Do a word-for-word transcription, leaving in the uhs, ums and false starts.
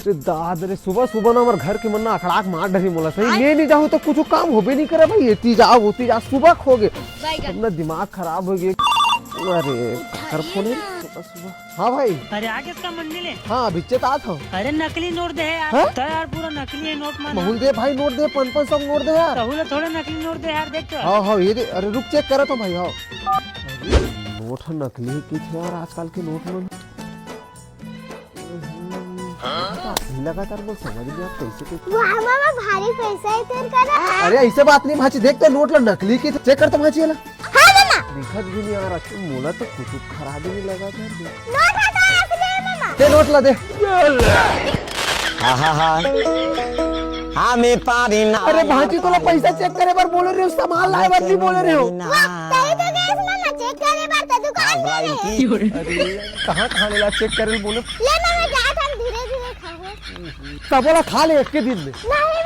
रे दाद रे, सुबह सुबह ना हमर घर के मन ना अखड़ाक मार डरी मोला, सही ले नहीं जाहूं तो कुछ काम होबे नहीं करे भाई। एती जा, ओती जा, सुबह खो गे। बैगन। अपना दिमाग खराब हो गया। अरे, घर फोन है सुबह सुबह। हाँ भाई। अरे, आ गे का मंडी ले? हाँ, बिच्चे तात हूँ। अरे, नकली नोट दे हे यार। हाँ? तो यार, पूरा नकली है नोट मन। महूल दे भाई, नोट दे, पाँच पाँच सौ नोट दे यार। कहूँ ले थोड़ा नकली नोट दे यार, देख तो। हाँ, हाँ, ये दे। अरे, रुक, चेक करत हूँ भाई, हाँ। अरे, नोट ह नकली हे कि यार, आजकल के नोट मन। लगातार बोल, समझ नहीं आप कैसे, कैसे। वाह मामा, भारी पैसा है तेरे करा। अरे, ऐसे बात नहीं भांची, देख तो नोट ला नकली के चेक कर तो भांची ला। हाँ मामा। दिखत भी नहीं आ रहा, मोला तो कुछ खराब ही नहीं लगा था। नोट हटा, असली है मामा। दे नोट ला दे। हाँ, हाँ, हाँ। हाँ, मैं पारी ना। अरे भांची, तोला पैसा चेक करे बर बोले रहे हो, सामान लाए बर नहीं बोले रहे हो। वाह, तभी तो गए मामा चेक करे बर, तो दुकान में रहे। अरे, कहाँ, कहाँ ले ला चेक करे बोले? ले मामा, जा, हम धीरे धीरे खाओ। तबो ला खा ले एक के दिन में। नहीं